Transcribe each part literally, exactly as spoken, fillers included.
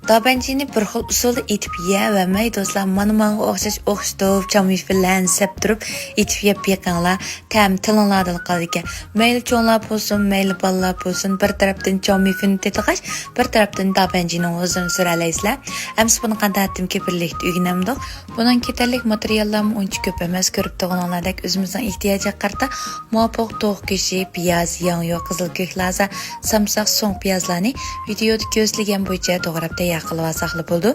دابەنجىنى بىر خىل ئۇسۇلدا ئېتىپ يەۋەرمەي دوستلار، مانا ماڭا ئوخشاش ئوخشىتىپ چاۋمىفېنلارنى سەپ تۇرۇپ ئېتىپ يەپ بېقىڭلار. تەمى تىلىڭلاردىلا قالىدىكەن. مەيلى چوڭلار بولسۇن، مەيلى بالىلار بولسۇن، بىر تەرەپتىن چاۋمىفېننى تېتىغاچ، بىر تەرەپتىن دابەنجىنىڭ ھۇزۇرىنى سۈرەلەيسىلەر. ئەمسە بۇنى قانداق ئېتىمكى بىرلىكتە ئۆگىنەمدۇق. بۇنىڭ كېتەرلىك ماتېرىياللارمۇ ئۇنچە كۆپ ئەمەس. كۆرۈپ تۇرغىنىڭلاردەك ئۆزىمىزنىڭ ئېھتىياجىغا قارىتا مۇۋاپىق توخۇ گۆشى، پىياز، ياڭيۇ، قىزىل كۆك لازا، سامساق، سوڭ پىيازلارنى ۋىدېئودا كۆرسىتىلگەن بويىچە توغراپ تەييار قىلىۋالساقلا بولىدۇ.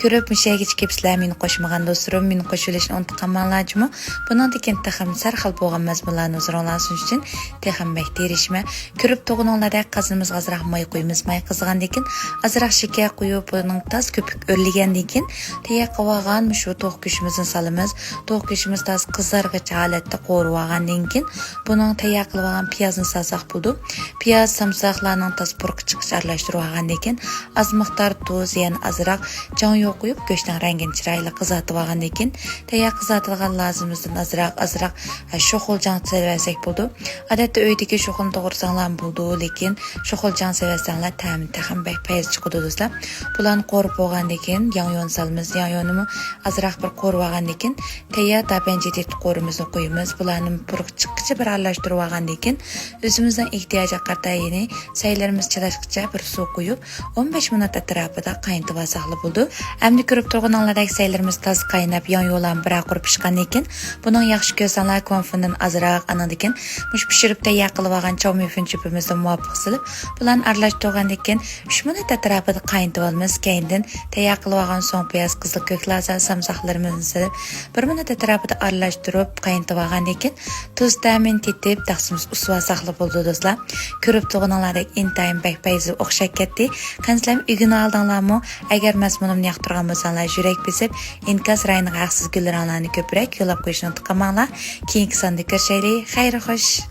كۆرۈپ مۇشۇ يەرگىچە كېلىپسىلەر، مېنى قوشمىغان دوستلىرىم، مېنى قوشۇۋېلىشنى ئۇنتۇپ قالماڭلار جۇمۇ. بۇنىڭدىن كېيىن تېخىمۇ سەرخىل بولغان مەزمۇنلارنى ھۇزۇرۇڭلارغا سۇنۇش ئۈچۈن تېخىمۇ بەك تىرىشىمەن. كۆرۈپ تۇرغىنىڭلاردەك قازىنىمىزغا ئازراق ماي قۇيىمىز. ماي قىزىغاندىن كېيىن ئازراق شېكەر قۇيۇپ، بۇنىڭ تاز كۆپۈك ئۆرلىگەندىن كېيىن تەييار قىلىۋالغان مۇشۇ توخۇ گۆشىمىزنى سالىمىز. توخۇ گۆشىمىز تاز قىزارغىچە ھالەتتە قورۇۋالغاندىن كېيىن بۇنىڭ تەييار قىلىۋالغان پىيازىنى سالساق بولىدۇ. پىياز، سامساقلارنىڭ تاز پۇرىقى چىققىچە ئارىلاشتۇرۇۋالغاندىن كېيىن ئاز مىقدار تۇز، يەنە ئازراق جاڭيۇ قۇيۇپ، گۆشنىڭ رەڭگىنى چىرايلىق قىزارتىۋالغاندىن كېيىن تەييار قىزارتىلغان لازىمىزدىن ئازراق، ئازراق، ئە، شوخۇل جاڭ سېلىۋەرسەك بولىدۇ. ئادەتتە ئۆيدىكى شوخۇلنى توغرىساڭلارمۇ بولىدۇ، لېكىن شوخۇل جاڭ سېلىۋەتسەڭلار تەمى تېخىمۇ بەك پەيز چىقىدۇ دوستلار. بۇلارنى قورۇپ بولغاندىن كېيىن ياڭيۇنى سالىمىز. ياڭيۇنىمۇ ئازراق بىر قورۇۋالغاندىن كېيىن تەييار دابەنجى تېتىتقۇ قورۇمىزنى قۇيىمىز. بۇلارنى پۇرىقى چىققىچە بىر ئارىلاشتۇرۇۋالغاندىن كېيىن ئۆزىمىزنىڭ ئېھتىياجىغا قارىتا يەنە سەيلىرىمىز چىداشقىچە بىر سۇ قۇيۇپ، ئون بەش مىنۇت ئەتراپىدا قاينىتىۋالساقلا بولىدۇ. ئەمدى كۆرۈپ تۇرغىنىڭلاردەك سەيلىرىمىز تازا قايناپ، ياڭيۇلارمۇ بىرەر قۇر پىشقاندىن كېيىن، بۇنىڭ ياخشى كۆرسەڭلار كونفېندىن ئازراق، ئانىڭدىن كېيىن مۇشۇ پىشۇرۇپ تەييار قىلىۋالغان چاۋمىفېن چۆپىمىزدىن مۇۋاپىق سېلىپ، بۇلارنى ئارىلاشتۇرغاندىن كېيىن ئۈچ مىنۇت ئەتراپىدا قاينىتىۋالىمىز. كەينىدىن تەييار قىلىۋالغان سوڭ پىياز، قىزىل كۆك لازا، سامساقلىرىمىزنى سېلىپ، بىر مىنۇت ئەتراپىدا ئارىلاشتۇرۇپ قاينىتىۋالغاندىن كېيىن، تۇز تەمىنى تېتىپ، تەخسىمىز ئۇسسىۋالساقلا بولىدۇ دوستلار. كۆرۈپ تۇرغىنىڭلاردەك ئىنتايىن بەك پەيزى ئوخشاپ كەتتى. قېنى سىلەرمۇ ئۆگىنىۋالدىڭلارمۇ؟ ئەگەر مەزمۇنۇمنى ياقتۇرغان بولساڭلار، يۈرەك بېسىپ ئىنكاس رايونىغا ھەقسىز گۈللىرىڭلارنى كۆپرەك يوللاپ قويۇشنى ئۇنتۇپ قالماڭلار. كېيىنكى ساندا كۆرۈشەيلى. خەير خوش.